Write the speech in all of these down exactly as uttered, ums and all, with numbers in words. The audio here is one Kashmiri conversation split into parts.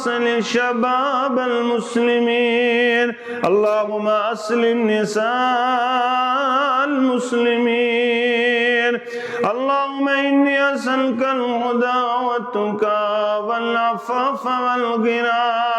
أصلح شباب المسلمين. اللهم أصلح نساء المسلمين. اللهم إني أسألك الهدى والتقى والعفاف والغنى.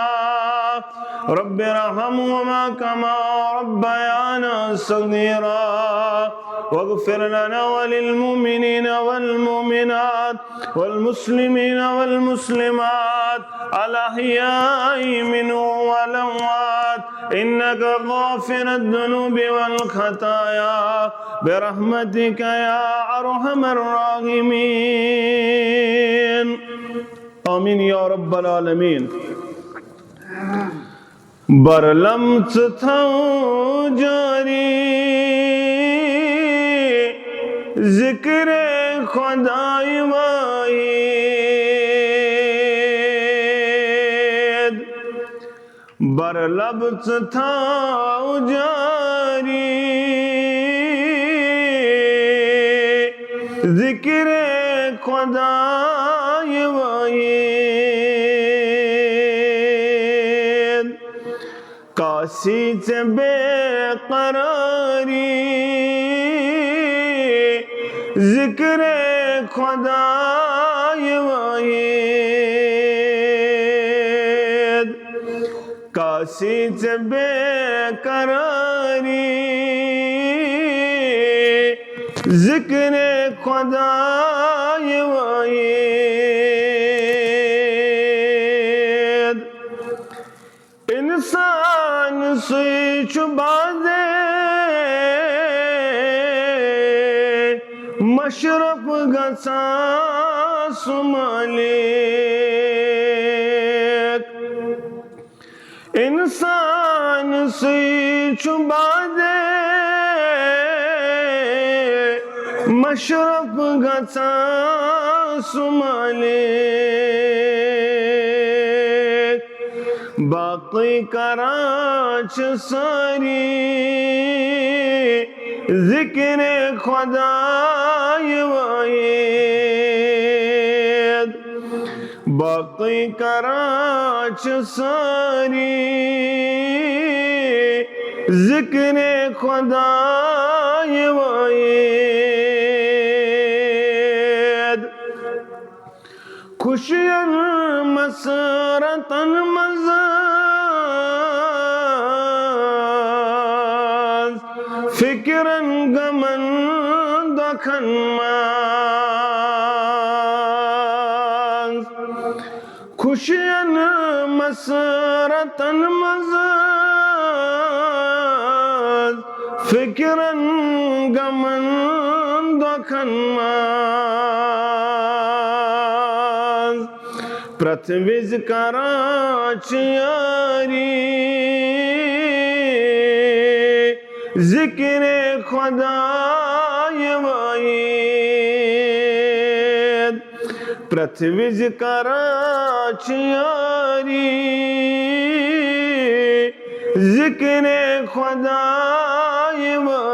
رب ارحمهما كما ربيانا صغيرا. واغفر لنا وللمؤمنين والمؤمنات والمسلمين والمسلمات الأحياء منهم والأموات إنك غافر الذنوب والخطايا برحمتك يا أرحم الراحمين. آمين يا رب العالمين. برلم ژٕ تھاو جاری ذکر خدای واحد۔ برلب ژٕ تھاو جاری ذکر خدای واحد۔ کاسی ژےٚ بے قراری ذکر خدای واحد۔ کاسی ژےٚ بے قراری ذکر خدای واحد۔ انسان سُے چھُ بعدے مشرف گژھان سُہ مٲلِک۔ انسان سُے چھُ بعدے مشرف گژھان سُہ مٲلِک۔ باقٕے کران چھِ سٲری ذکر خدای واحد۔ باقٕے کران چھِ سٲری ذکر خدای واحد۔ خوشین مسرتن منٛز فکرن غمن دکھن منٛز۔ خوشین مسرتن منٛز فکرن غمن دکھن منٛز۔ پرٛٮ۪تھ وِزِ کران چھِ یٲری ذکر خدای واحد۔ پرٛٮ۪تھ وِزِ کران چھِ یٲری ذکر خدای واحد۔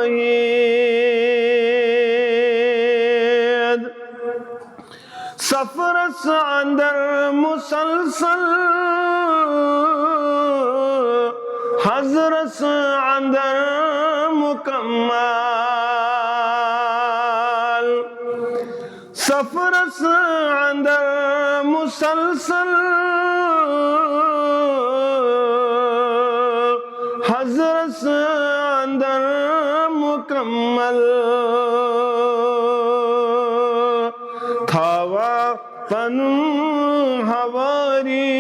سفرس اندر مسلسل، حضرس اندر مکمل۔ سفرس اندر مسلسل، حضرس اندر مکمل۔ تھاوا پنُن حواری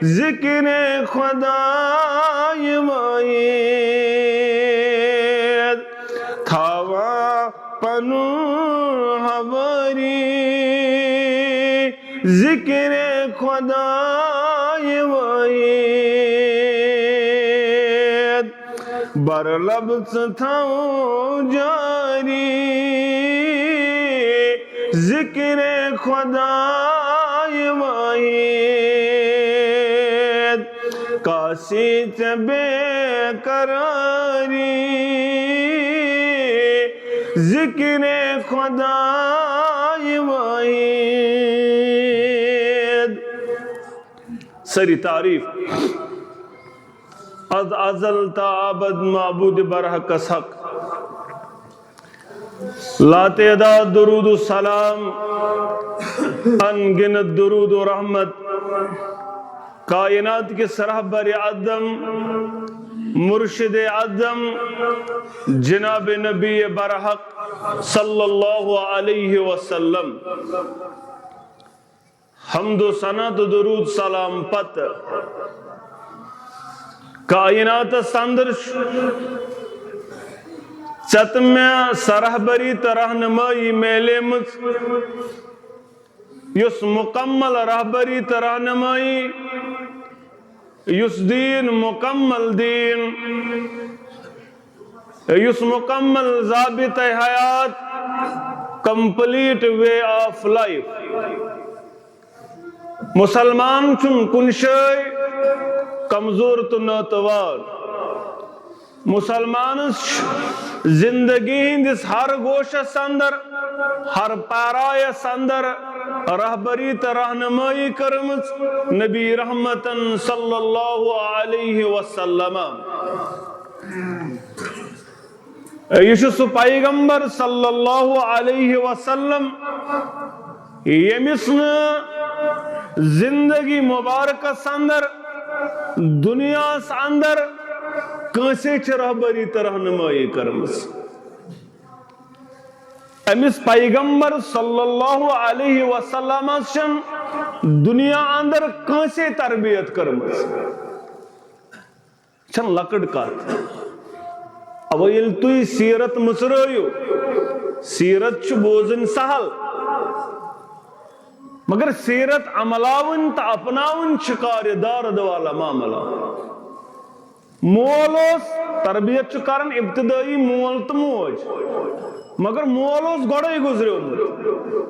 ذکر خدای واحد۔ تھاوا پنُن حواری ذکر خدای واحد۔ برلب ژٕ تھاو جاری ذکر خدای واحد۔ کاسی ژےٚ بے قراری ذکر خدای واحد۔ سٲری تعریف۔ از ازل تا ابد معبود برحقس حق۔ لاتعداد درود و سلام، ان گنت درود و رحمت، کائنات کس رہبر اعظم، مرشد اعظم، جناب نبی برحق صلی اللہ علیہ وسلم۔ حمد و ثنا تہٕ درود سلام پتہٕ، کائناتس اندر چھُ ژےٚ تہٕ مےٚ سۄ رہبری تہٕ رہنمٲیی میلیمٕژ، یُس مکمل رہبری تہٕ رہنمٲیی، یُس دیٖن مکمل دیٖن، یُس مکمل ضابطہ حیات، complete way of life۔ مسلمان چھُنہٕ کُنہِ جایہِ کمزور تہٕ ناتوان۔ مسلمانس چھُ زندگی ہٕنٛدِس ہر گوشس اندر، ہر پارایس اندر رہبری تہٕ رہنمٲیی کٔرمٕژ نبی رحمتن صلی اللہ علیہ وسلم۔ یہِ چھُ سُہ پیغمبر صلی اللہ علیہ وسلم، ییٚمِس نہٕ زندگی مبارکس اندر، دنیاہس اندر کٲنٛسے چھِ رہبری تہٕ رہنمٲیی کٔرمٕژ۔ أمِس پیغمبر صلی اللہ علیہ وسلمس چھنہٕ دنیا اندر کٲنٛسے تربیت کٔرمٕژ۔ چھنہٕ لۄکٕٹ کتھ۔ اَوَے ییٚلہِ تُہۍ سیرت مٕژرٲیِو، سیرت چھُ بوزٕنۍ سہل، مگر سیرت عملاوٕنۍ تہٕ اپناوٕنۍ چھِ کارِ دارد والا معاملہ۔ مول اوس، تربیت چھُ کران ابتدٲیی مول تہٕ موج، مگر مول اوس گۄڈَے گُزریومُت،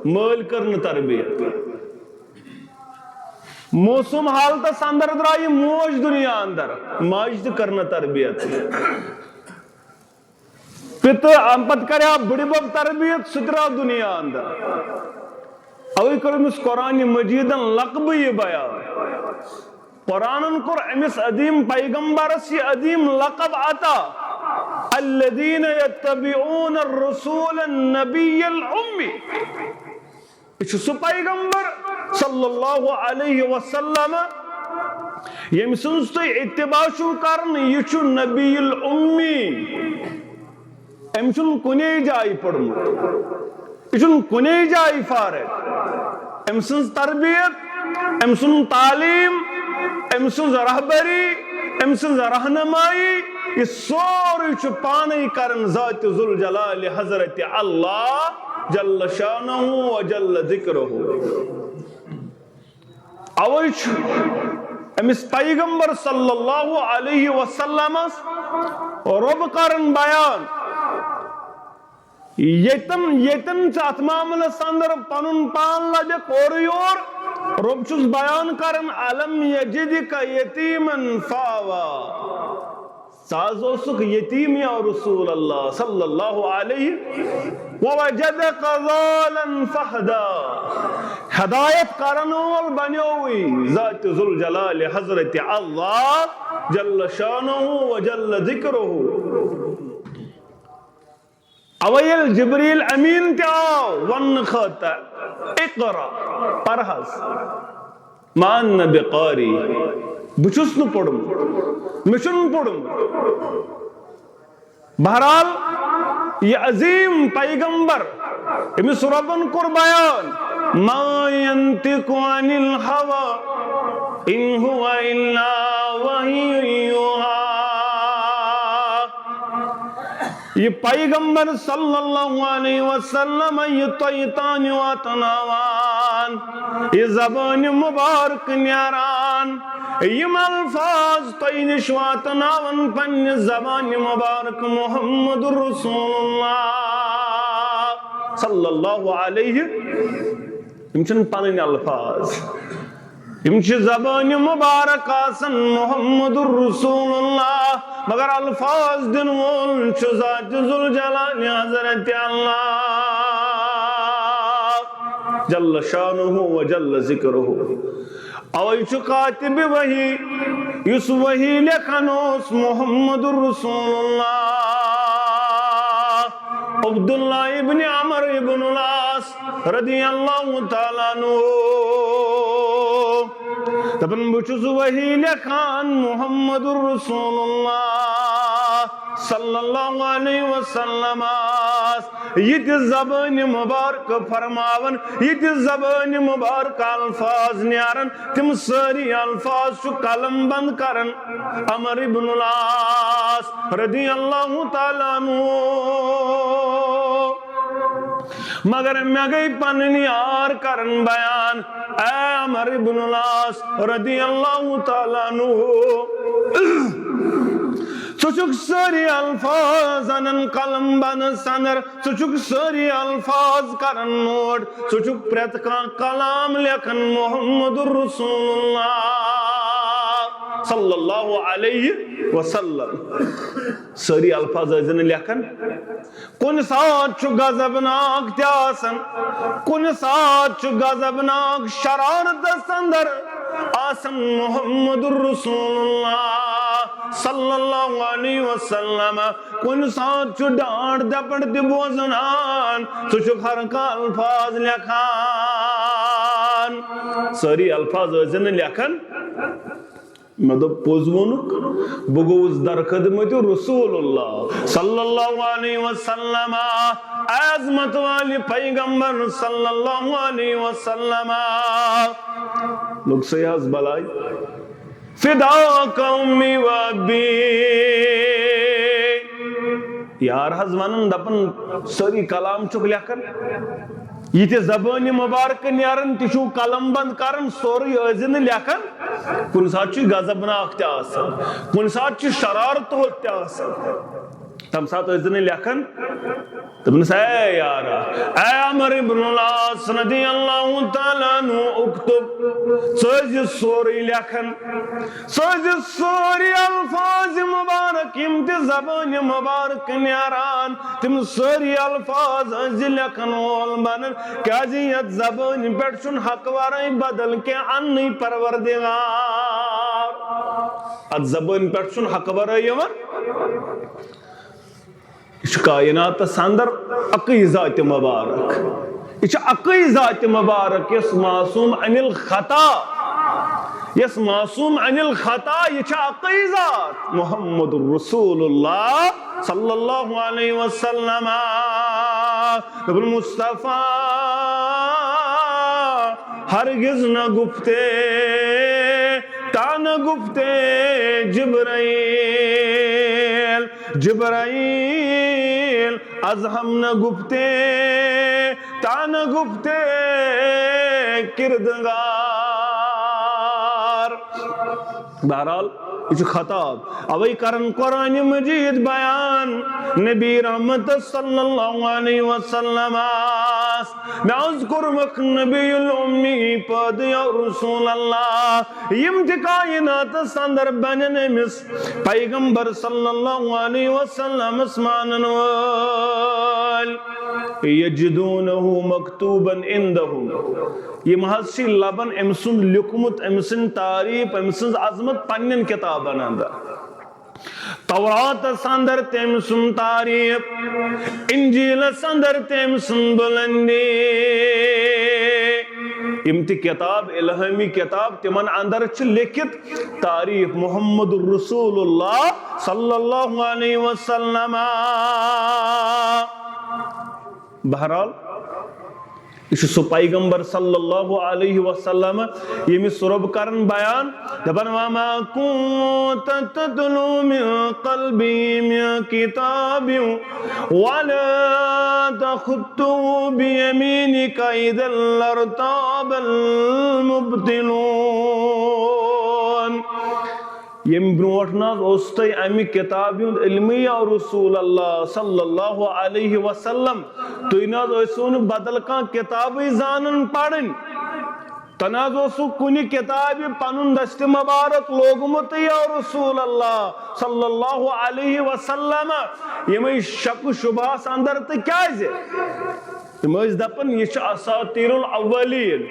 مٲلۍ کٔر نہٕ تربیت۔ موسوم حالتس اندر درٛایہِ موج دنیا اندر، ماجہِ تہِ کٔر نہٕ تربیت۔ پتہٕ، امہِ پتہٕ کرِ ہا بٕڈِ بب تربیت، سُہ تہِ درٛاو دنیا اندر۔ اوے کوٚر أمِس قرآن مجیدن لقبہٕ یہِ بیان۔ قرآنن کوٚر أمِس عظیم پیغمبرس یہِ عظیم لقب عطا، الذین یتبعون الرسول النبی الامی۔ یہِ چھُ سُہ پیغمبر صلی اللہ علیہ وسلم، ییٚمہِ سٕنٛز تُہۍ اتباع چھِو کران، یہِ چھُ نبی الامی۔ أمۍ چھُنہٕ کُنے جایہِ پوٚرمُت، یہِ چھُنہٕ کُنے جایہِ فارغ۔ أمۍ سٕنٛز تربیت، أمۍ سُنٛد تعلیٖم، أمۍ سٕنٛز رہبری، أمۍ سٕنٛز رہنمٲیی، یہِ سورُے چھُ پانے کران ذات ذوالجلال حضرت اللہ جل شانہ و جل ذکرہ۔ اوے چھُ أمِس پیغمبر صلی اللہ علیہ وسلمس رۄب کران بیان، ییٚتٮ۪ن، ییٚتٮ۪ن ژٕ اتھ معاملس اندر پنُن پان لبکھ اورٕ یور، رۄب چھُس بیان کران، الم یجدک یتیما فآوا۔ ژٕ حظ اوسُکھ یتیٖم یا رسول اللہ صلی اللہ علیہ، ووجدک ضالا فہدا۔ ہدایت کرن وول بنیووٕے ذات ذوالجلال حضرت اللہ جل شانہ و جل ذکرہ۔ اوے ییٚلہِ جبریل امین تہِ آو وننہٕ خٲطرٕ، اقرا، پر حظ، ما انا بقاری، بہٕ چھُس نہٕ پوٚرمُت، مےٚ چھُنہٕ پوٚرمُت۔ بہرحال، یہِ عظیم پیغمبر، أمِس رۄبن کوٚر بیان، ما ينطق عن الهوى إن هو إلا وحي يوحى۔ یہِ پیغمبر صلی اللہ علیہ وسلم، یہِ تۄہہِ تانۍ واتناوان، یہِ زبانہِ مبارک نیران، یِم الفاظ تۄہہِ نِش واتناوان پننہِ زبانہِ مبارک محمد رسول اللہ صلی اللہ علیہ۔ یِم چھِنہٕ پنٕنۍ الفاظ، یِم چھِ زبانہِ مبارک آسان محمد رسول اللہ، مگر الفاظ دِن وول چھُ ذات ذوالجلال حضرت اللہ جل شانہ و جل ذکرہ۔ اوے چھُ کاتب وحی، یُس وحی لیکھان اوس، محمد رسول اللہ، عبداللہ ابن عمر ابن العاص رضی اللہ تعالیٰ عنہ۔ دپان، بہٕ چھُس وحی لیکھان محمد رسول اللہ صلی اللہ علیہ وسلمس۔ یہِ تہِ زبٲنۍ مبارکہٕ فرماوان، یہِ تہِ زبٲنۍ مبارکہٕ الفاظ نیران، تِم سٲری الفاظ چھُ قلم بند کران عمر ابن العاص رضی اللہ تعالیٰ عنہ۔ مگر مےٚ گٔے پنٕنۍ یار کران بیان، اے عمر ابن العاص رضی اللہ تعالیٰ عنہ، ژٕ چھُکھ سٲری الفاظ انان قلم بند سندر، ژٕ چھُکھ سٲری الفاظ کران نوٹ، ژٕ چھُکھ پرٛٮ۪تھ کانٛہہ کلام لیکھان محمد رسول اللہ صلی اللہ علیہ وسلم۔ سٲری الفاظ ٲسۍ زِ نہٕ لیکھان۔ کُنہِ ساتہٕ چھُ غضبناک تہِ آسان، کُنہِ ساتہٕ چھُ غضبناک شرارتس اندر آسان محمد رسول اللہ صلی اللہ علیہ وسلم۔ کُنہِ ساتہٕ چھُ ڈانٹ دپٹ تہِ بوزان، سُہ چھُ ہر کانٛہہ الفاظ لیکھان۔ سٲری الفاظ ٲسۍ زِ نہٕ لیکھان۔ مےٚ دوٚپ، پوٚز ووٚنُکھ، بہٕ گوٚوُس در خدمت رسول اللہ صلی اللہ علیہ وسلم، عظمت والہِ پیغمبر صلی اللہ علیہ وسلم۔ لوٚگ سا حظ بلاے؟ فداک امی و ابی۔ یار حظ ونان، دپان، سٲری کلام چھُکھ لیکھان، یہِ تہِ زبٲنہِ مبارکہٕ نیران، تہِ چھُو قلم بند کران، سورُے ٲسۍ زِ نہٕ لیکھان۔ کُنہِ ساتہٕ چھُ غضبناک تہِ آسان، کُنہِ ساتہٕ چھُ شرارت ہوٚت تہِ آسان۔ تَمہِ ساتہٕ ٲسۍ زِ نہٕ لیکھان۔ دوٚپنَس، اے یارا، اے عمر ابن العاص رضی اللہ تعالیٰ عنہ، اکتب، ژٕ ٲسۍ زِ سورُے لیکھان، ژٕ ٲسۍ زِ سٲری الفاظ مبارک، یِم تہِ زبٲنہِ مبارک نیران، تِم سٲری الفاظ ٲسۍ زِ لیکھن وول بنان، کیازِ یتھ زبٲنہِ پٮ۪ٹھ چھُنہٕ حق ورٲے بدل کینٛہہ اننٕے پروردگار۔ اتھ زبٲنہِ پٮ۪ٹھ چھُنہٕ حق ورٲے یِوان۔ یہِ چھُ کائناتس اندر اکٕے ذات مبارک۔ یہِ چھُ اکٕے ذات مبارک یۄس معصوم عن الخطا، یۄس معصوم عن الخطا، یہِ چھُ اکٕے ذات محمد رسول اللہ صلی اللہ علیہ وسلم۔ دوٚپُن، مصطفیٰ ہرگز نہ گفتے، تا نہ گفتے جبرائیل، جبرائیل از ہم نہ گفتے، تا نہ گفتے کردگار۔ بہرحال، یہِ چھُ خطاب۔ اوے کرن قرآن مجید بیان نبی رحمت صلی اللہ علیہ وسلم۔ مےٚ حظ کوٚرمکھ نبی الامی پٲدٕ یا رسول اللہ۔ یِم تہِ کائناتس اندر بنن أمِس پیغمبر صلی اللہ علیہ وسلمس مانن وٲلۍ۔ یجدونہ مکتوبا عندہم۔ یِم حظ چھِ لبن أمۍ سُنٛد لیوٗکھمُت، أمۍ سٕنٛز تعریٖف، أمۍ سٕنٛز عظمت پننٮ۪ن کِتابن اندر۔ توراتس اندر تٔمۍ سُنٛد تعریٖف، انجیلس اندر تٔمۍ سُنٛد بلندی۔ یِم تہِ کِتاب، الہٲمی کِتاب، تِمن اندر چھِ لیکھِتھ تعریٖف محمد رسول اللہ صلی اللہ علیہ وسلم۔ بہرحال، یہِ چھُ سُہ پیغمبر صلی اللہ علیہ وسلم، ییٚمِس رۄب کرن بیان، دپان، وما كنت تتلو من قبله من كتاب ولا تخطه بيمينك إذا لارتاب المبطلون۔ ییٚمہِ برونٛٹھ نہ حظ اوس تۄہہِ اَمہِ کِتابہِ ہُنٛد علمٕے یا رسول اللہ صلی اللہ علیہ وسلم، تُہۍ نہ حظ ٲسِو نہٕ بدل کانٛہہ کِتابٕے زانان پرٕنۍ۔ تۄہہِ نہ حظ اوسوٕ کُنہِ کِتابہِ پنُن دستِ مبارک لوگمُت یا رسول اللہ صلی اللہ علیہ وسلم۔ یِمے شک و شبہس اندر تہٕ کیازِ؟ تِم ٲسۍ دَپان، "یہِ چھُ اساطیر الاولین،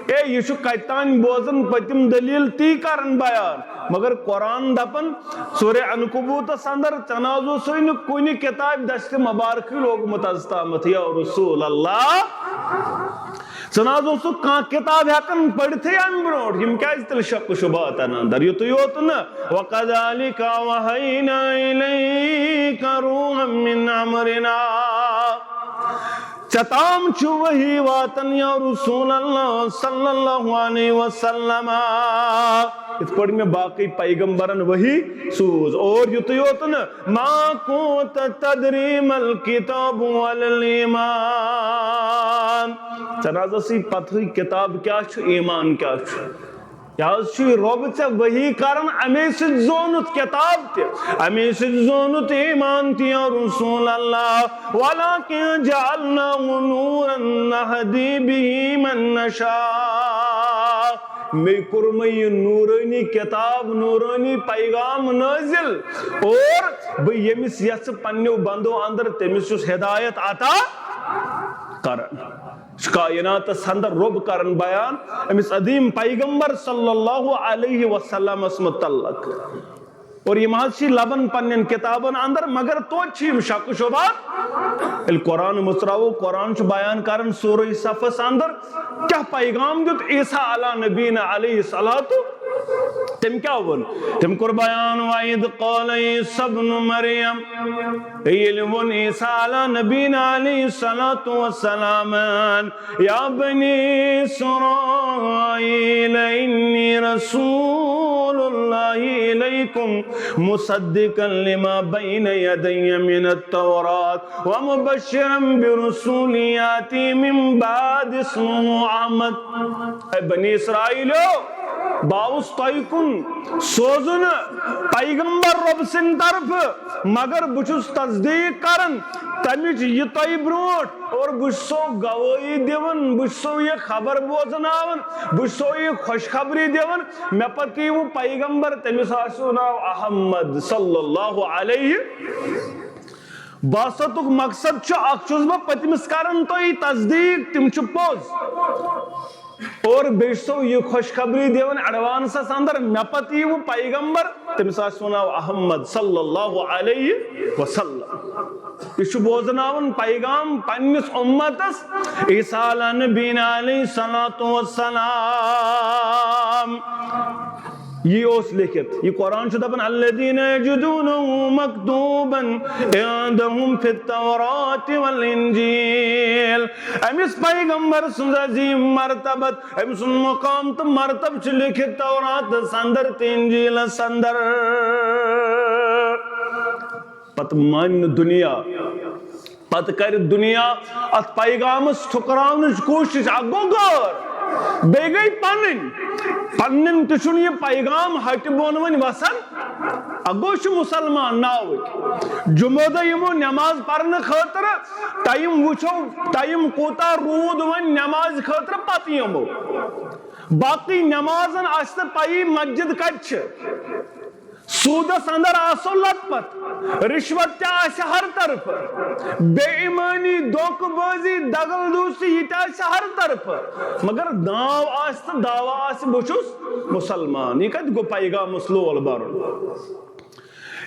اے، یہِ چھُ کَتہِ تانۍ بوزان، پٔتِم دٔلیٖل تی کَران بیان۔" مگر قرآن دَپان، سورہ عنکبوتس اندر، "ژےٚ نہ حظ اوسُے نہٕ کُنہِ کِتابہِ دستِ مبارکٕے لوگمُت از تامَتھ، یا رسول اللہ۔ ژٕ نہ حظ اوسُکھ کانٛہہ کِتاب ہٮ۪کان پٔرِتھٕے اَمہِ برونٛٹھ۔ یِم کیٛازِ تیٚلہِ شک و شبہات اَنان اندر؟" یُتُے یوت نہٕ، "وَكَذَلِكَ أَوْحَيْنَا إِلَيْكَ رُوحًا مِنْ أَمْرِنَا۔" ژےٚ تام چھُ وحی واتان، یا رسول اللہ صلی اللہ علیہ وسلم، یِتھ پٲٹھۍ مےٚ باقٕے پیغمبرن وحی سوٗز۔ اور یُتُے یوت نہٕ، "ما كنت تدري ما الكتاب ولا الإيمان۔" ژےٚ نہ حظ ٲسٕے پتہٕے کِتاب کیٛاہ چھُ، ایمان کیٛاہ چھُ۔ یہِ حظ چھُے رۄب ژےٚ وحی کران، اَمے سۭتۍ زونُتھ کِتاب تہِ، اَمے سۭتۍ زونُتھ ایمان تہِ، یا رسول اللہ۔ "ولكن جعلناه نورا نهدي به من نشاء۔" مے کوٚرمَے یہِ نورٲنی کِتاب، نورٲنی پیغام نٲزِل، اور بہٕ ییٚمِس یژھٕ پننیو بندو اندر، تٔمِس چھُس ہدایت عطا کران۔ یہِ چھُ کائناتس اندر رۄب کران بیان أمِس عظیٖم پیغمبر صلی اللہ علیہ وسلمس متعلق۔ اور یِم حظ چھِ لبان پننٮ۪ن کتابن اندر، مگر توتہِ چھِ یِم شک و شبہات۔ ییٚلہِ قرآن مُژراوو، قرآن چھُ بیان کران سورہ صفس اندر کیٛاہ پیغام دیُت عیسیٰ علیٰ نبینا علیہ الصلوۃ۔ تٔمۍ کیٛاہ ووٚن؟ تٔمۍ کوٚر بیان، "وَإِذْ قَالَ عِيسَى ابْنُ مَرْيَمَ"، ییٚلہِ ووٚن عیسیٰ علیٰ نبینا علیہ الصلوۃ والسلامن، "يا بني إسرائيل إني رسول الله إليكم مصدقا لما بين يدي من التوراة ومبشرا برسول يأتي من بعدي اسمه أحمد۔" اے بنی اسرائیلو، بہٕ آوُس تۄہہِ کُن سوزُن پیغمبر رۄب سٕنٛدِ طرفہٕ، مگر بہٕ چھُس تصدیٖق کران تَمِچ یہِ تۄہہِ برونٛٹھ، اور بہٕ چھُسو گوٲہی دِوان، بہٕ چھُسو یہِ خبر بوزناوان، بہٕ چھُسو یہِ خوشخبری دِوان، مےٚ پتہٕ یِیہِ پیغمبر، تٔمِس آسہِ ناو احمد صلی اللہ علیہ۔ بہٕ ہسا تُک مقصد چھُ اکھ، چھُس بہٕ پٔتمِس کران تۄہہِ تصدیٖق، تِم چھِ پوٚز۔ اور بیٚیہِ چھُسو یہِ خوشخبری دِوان ایڈوانسس اندر، مےٚ پتہٕ یِیہِ پیغمبر، تٔمِس آسہِ ناو احمد صلی اللہ علیہ وسلم۔ یہِ چھُ بوزناوان پیغام پننِس اُمتس، عیسیٰ علیٰ نبینا علیہ الصلوۃ والسلام۔ یہِ اوس لیکھِتھ، یہِ قرآن چھُ دَپان، "الذين يجدونه مكتوبا عندهم في التوراة والإنجيل"۔ أمِس پیغمبر سٕنٛز عظیٖم مرتبت، أمۍ سُنٛد مقام تہٕ مرتبہٕ چھُ لیکھِتھ توراتس اندر تہٕ انجیلس اندر۔ پتہٕ مانہِ نہٕ دُنیا، پتہٕ کرِ دُنیا اتھ پیغامس ٹھُکراونٕچ کوٗشش۔ اکھ گوٚو غٲر، بیٚیہِ گٔے پنٕنۍ۔ پنٕنٮ۪ن تہِ چھُنہٕ یہِ پیغام ہٹہِ بۄن وۄنۍ وسان۔ اکھ گوٚو چھِ مسلمان ناوٕکۍ، جمعہ دۄہ یِمو نماز پرنہٕ خٲطرٕ، ٹایم وٕچھو، ٹایم کوٗتاہ روٗد وۄنۍ نمازِ خٲطرٕ، پتہٕ یِمو۔ باقٕے نمازن آسہِ نہٕ پیی مسجد کتہِ چھِ۔ سوٗدس اندر آسو لت پت، رشوت تہِ آسہِ ہر طرفہٕ، بے ایمٲنی، دھوکہٕ بٲزی، دغل دوستی، یہِ تہِ آسہِ ہر طرفہٕ، مگر ناو آسہِ تہٕ دعویٰ آسہِ، بہٕ چھُس مسلمان۔ یہِ کتہِ گوٚو پیغامس لول برُن؟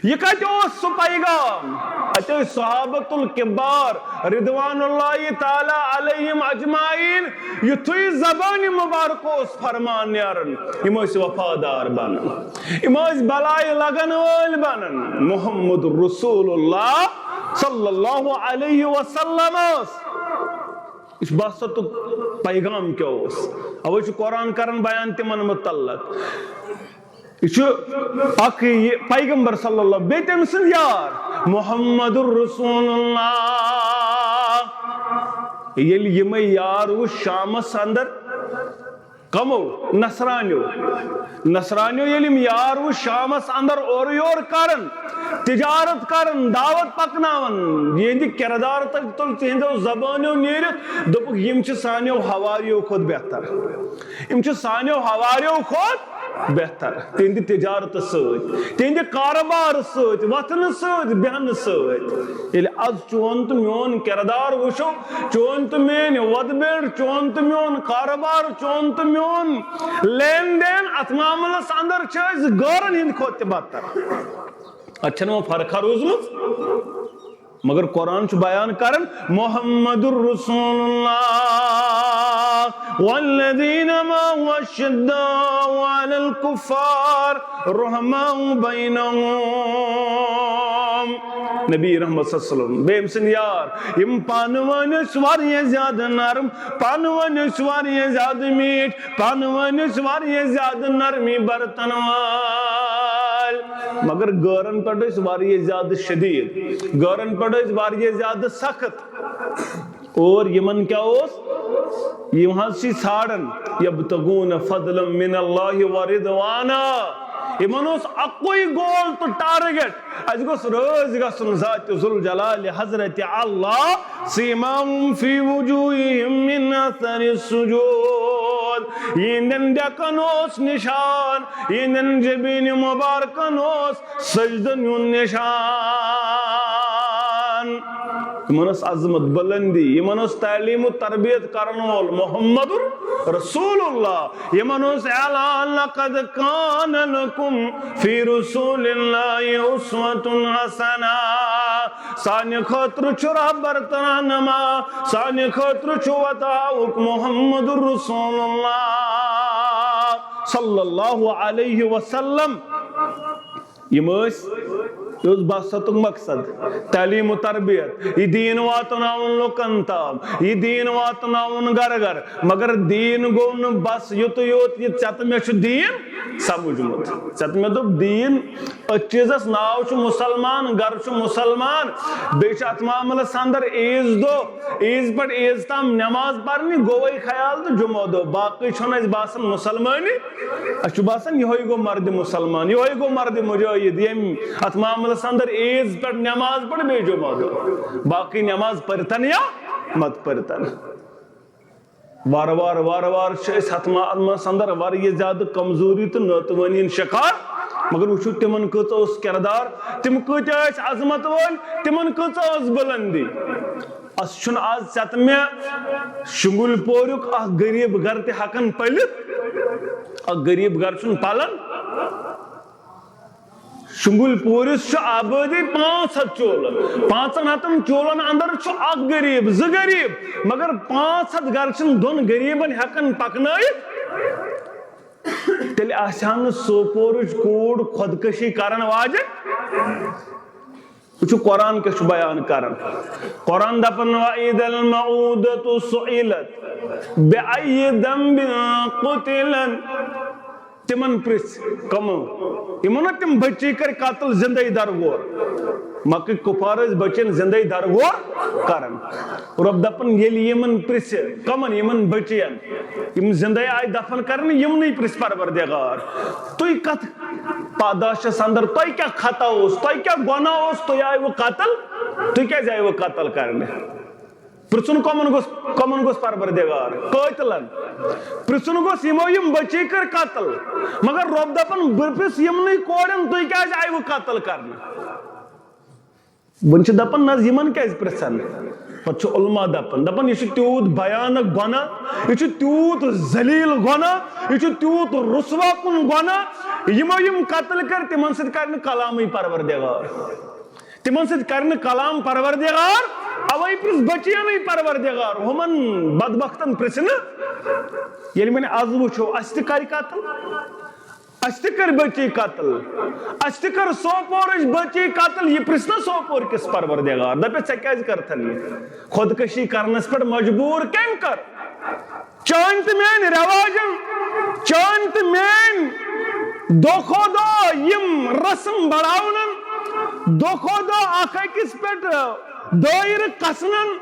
یہِ کتہِ اوس سُہ پیغام؟ اتہِ ٲسۍ صحابت الکبار رضوان اللہ تعالیٰ علیہم اجمعین، یُتھُے زبانہِ مبارک اوس فرمان نیران، یِم ٲسۍ وفادار بنان، یِم ٲسۍ بلایہِ لگن وٲلۍ بنان۔ محمد رسول اللہ صلی اللہ علیہ وسلم ٲس۔ یہِ چھُ باسطُک پیغام کیٛاہ اوس۔ اوے چھُ قرآن کران بیان تِمن متعلق۔ یہِ چھُ اکھ یہِ پیغمبر صلی اللہ، بیٚیہِ تٔمۍ سٕنٛدۍ یار محمد رسول اللہ۔ ییٚلہِ یِمے یار وٕچھ شامس اندر، کمو؟ نصرانیو۔ نصرانیو ییٚلہِ یِم یار وٕچھ شامس اندر اورٕ یور کران، تجارت کران، دعوت پکناوان، یِہنٛدِ کردار تہٕ تُل تِہنٛدیو زبانیو نیٖرِتھ، دوٚپُکھ، "یِم چھِ سانیو حواریو کھۄتہٕ بہتر۔ یِم چھِ سانیو حواریو کھۄتہٕ بہتر، تِہنٛدِ تجارتہٕ سۭتۍ، تِہنٛدِ کارٕبارٕ سۭتۍ، وۄتھنہٕ سۭتۍ، بیٚہنہٕ سۭتۍ۔ ییٚلہِ از چون تہٕ میون کردار وٕچھو، چون تہٕ میٲنۍ وۄدٕ بیٚڑ، چون تہٕ میون کارٕبار، چون تہٕ میون لین دین، اتھ معاملس اندر چھِ أسۍ غٲرن ہٕنٛدِ کھۄتہٕ تہِ بدتر۔ اتھ چھنہٕ وۄنۍ فرقہ روٗزمٕژ۔ مگر قرآن چھُ بیان کران، محمد رسول اللہ والذین معه اشداء علی الکفار رحماء بینہم۔ نبی رحمت صلی اللہ علیہ وسلم بیٚیہِ أمۍ سٕنٛدۍ یار، یِم پانہٕ ؤنۍ ٲسۍ واریاہ زیادٕ نرم، پانہٕ ؤنۍ ٲسۍ واریاہ زیادٕ میٖٹھۍ، پانہٕ ؤنۍ ٲسۍ واریاہ زیادٕ نرمی برتن وٲلۍ، مگر غٲرن پٮ۪ٹھ ٲسۍ واریاہ زیادٕ شدیٖد، غٲرن پٮ۪ٹھ ٲسۍ واریاہ زیادٕ سخت۔ اور یِمن کیٛاہ اوس؟ یِم حظ چھِ ژھانڈان، یبتغون فضلا من اللہ ورضوانا۔ یِمن اوس اکُے گول تہٕ ٹارگیٹ، اسہِ گوٚژھ رٲضۍ گژھُن ذات ذوالجلال حضرت اللہ۔ سیماہم فی وجوہہم من اثر السجود۔ یِہنٛدٮ۪ن ڈیکن اوس نشان، یِہنٛدٮ۪ن جبین مبارکن اوس سجدن ہُنٛد نشان۔ یِمن ٲس عظمت، بلندی، یِمن اوس تعلیم و تربیت کرن وول محمد رسول اللہ۔ یِمن اوس اعلان، لقد کان لکم فی رسول اللہ اسوۃ حسنہ۔ سانہِ خٲطرٕ چھُ رہبر تہٕ رہنما، سانہِ خٲطرٕ چھُ وتاوُک محمد رسول اللہ صلی اللہ علیہ وسلم۔ یِم ٲسۍ، یہِ اوس بعثتُک مقصد، تعلیٖم و تربیت، یہِ دیٖن واتناوُن لُکن تام، یہِ دیٖن واتناوُن گرٕ گرٕ۔ مگر دیٖن گوٚو نہٕ بس یُتُے یوت، یہِ ژےٚ تہٕ مےٚ چھُ دیٖن سمجھمُت۔ ژےٚ تہٕ مےٚ دوٚپ دیٖن، أتھۍ چیٖزس ناو چھُ مُسلمان، گرٕ چھُ مُسلمان، بیٚیہِ چھُ اتھ معاملس اندر عیٖذ دۄہ، عیٖذ پٮ۪ٹھ عیٖذ تام نماز پرنہِ، گوٚوے خیال تہٕ جمعہ دۄہ، باقٕے چھُنہٕ اَسہِ باسان مُسلمانٕے۔ اَسہِ چھُ باسان یِہوٚے گوٚو مردِ مُسلمان، یِہوٚے گوٚو مردِ مُجٲہِد، ییٚمۍ اَتھ معاملَس اَندَر عیٖذ پٮ۪ٹھ نٮ۪ماز پٔر بیٚیہِ جُمعہ دۄہ۔ باقٕے نٮ۪ماز پٔرتَن یا مَت پٔرتَن۔ وارٕ وارٕ، وارٕ وارٕ چھِ أسۍ اَتھ معاملَس اَندَر واریاہ زیادٕ کمزوٗری تہٕ ناتوٲنی ہُنٛد شِکار۔ مگر وٕچھِو تِمَن کۭژاہ اوس کِردار، تِم کۭتیٛاہ ٲسۍ عظمت وٲلۍ، تِمَن کۭژاہ ٲس بُلندی۔ اَسہِ چھُنہٕ آز ژےٚ تہٕ مےٚ شُنٛگُلۍ پوریُک اکھ غریٖب گرٕ تہِ ہٮ۪کان پٔلِتھ۔ اکھ غریٖب گرٕ چھُنہٕ پلان۔ شُنٛگُلۍ پوٗرِس چھُ آبٲدی پانٛژھ ہَتھ چولہٕ۔ پانٛژن ہَتن چولن اندر چھُ اکھ غریٖب، زٕ غریٖب، مگر پانٛژھ ہَتھ گرٕ چھِنہٕ دۄن غریٖبن ہٮ۪کان پکنٲیِتھ۔ تیٚلہِ آسہِ ہا نہٕ سوپورٕچ کوٗر خۄدکٔشی کرن واجٮ۪ن۔ وٕچھِو، قرآن کیٛاہ چھُ بیان کران۔ قرآن دپان، وَإِذَا الْمَوْءُودَةُ سُئِلَتْ بِأَيِّ ذَنبٍ قُتِلَتْ۔ تِمن پرژھ، کمو؟ یِمو نہ تِم بچی کٔرۍ قتل زندے درگور۔ مکٕکۍ کفار ٲسۍ بچین زندے درگور کران۔ رۄب دپان، ییٚلہِ یِمن پرژھِ، کمن؟ یِمن بچین، یِم زندے آیہِ دفن کرنہٕ، یِمنٕے پرژھِ پروردگار، تُہۍ کتھ پاداشس اندر، تۄہہِ کیٛاہ خطا اوس، تۄہہِ کیٛاہ گۄناہ اوس، تُہۍ آیوٕ قتل، تُہۍ کیٛازِ آیوٕ قتل کرنہِ؟ پرژھُن کمن گوٚژھ، کمن گوٚژھ پروردگار؟ قٲتلن۔ پرژھُن گوٚژھ یِمو یِم بچی کٔر قتل۔ مگر رۄب دپان، بہٕ پرژھ یِمنٕے کورٮ۪ن، تُہۍ کیٛازِ آیوٕ قتل کرنہٕ؟ وۄنۍ چھِ دپان، نہ حظ، یِمن کیٛازِ پرژھن؟ پتہٕ چھُ علماء دپان، دپان، یہِ چھُ تیوٗت بھیانک گۄناہ، یہِ چھُ تیوٗت ذلیل گۄناہ، یہِ چھُ تیوٗت رسوا کُن گۄناہ، یِمو یِم قتل کٔرۍ، تِمن سۭتۍ کرِ نہٕ کلامٕے پروردگار۔ تِمن سۭتۍ کرِ نہٕ کلام پروردگار، اوے پرژھ بچینٕے پروردگار، ہُمن بدبختن پرژھِ نہٕ۔ ییٚلہِ وۄنۍ از وٕچھو، اسہِ تہِ کرِ قتل۔ اسہِ تہِ کٔر بچی قتل، اسہِ تہِ کٔر سوپورٕچ بچی قتل، یہِ پرژھِ نا سوپور کِس پروردگار، دپٮ۪س، ژےٚ کیٛازِ کٔرتھن یہِ؟ خودکشی کرنس پٮ۪ٹھ مجبوٗر کٔمۍ کٔر؟ چٲنۍ تہٕ میٲنۍ رٮ۪واجن، چٲنۍ تہٕ میٲنۍ دۄہ کھۄتہٕ دۄہ یِم رسم بڑاونن، دۄہ کھۄتہٕ دۄہ اکھ أکِس پٮ۪ٹھ دٲیرٕ کسنن،